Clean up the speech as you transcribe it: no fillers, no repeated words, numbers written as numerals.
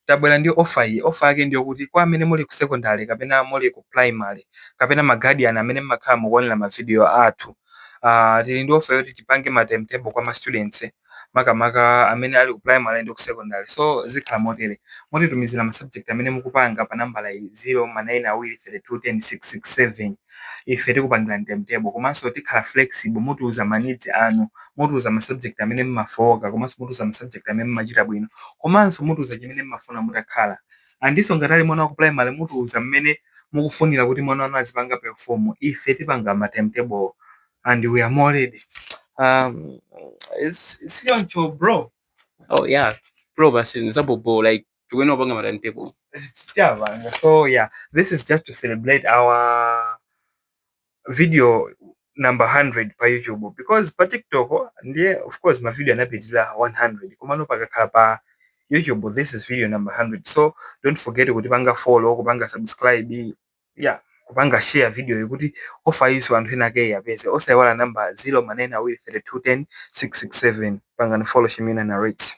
Tabwera ndi offer iyi. Offer yake ndiyokuti kwa amene muli ku secondary kapena muli ku primary kapena ma guardian amene mmakhala mukuonera ma video athu, tili ndi offer yoti tipange ma timetable kwa ma students, makamaka amene ali ku primary ndi ku secondary. So zikhala motere: mutitumizira ma subject amene mukupanga pa nambala iyi, 0 ma 9 awiri 32 10 667. Ife tikupangira timetable, komanso tikhala flexible. Mutiuza ma needs anu, mutiuza ma subject amene mmafoka, komanso mutiuza ma subject amene mmachita bwino, komanso mutiuza chimene mmafuna mutakhala. Andinso ngati ali mwana wa ku primary, mutiuza mmene mukufunira kuti mwana wanu azipanga perform. Ife tipanga ma timetable and we are more ready. It's choncho, bro. Oh yeah bro, basi nzabobo, like tikuyenera kupanga ma timetable. Chavanga. So yeah, this is just to celebrate our video number 100 pa YouTube, because pa TikTok ndiye of course ma video anapitirira 100, komano pakakhala pa YouTube, this is video number 100. So don't forget kuti panga follow, kupanga subscribe, yeah, kupanga share video iyi kuti offer iso anthu ena ake yapeze. Osayiwala namba 0 ma 9 awiri 32 10 667. Pangani follow Shimina Narrates.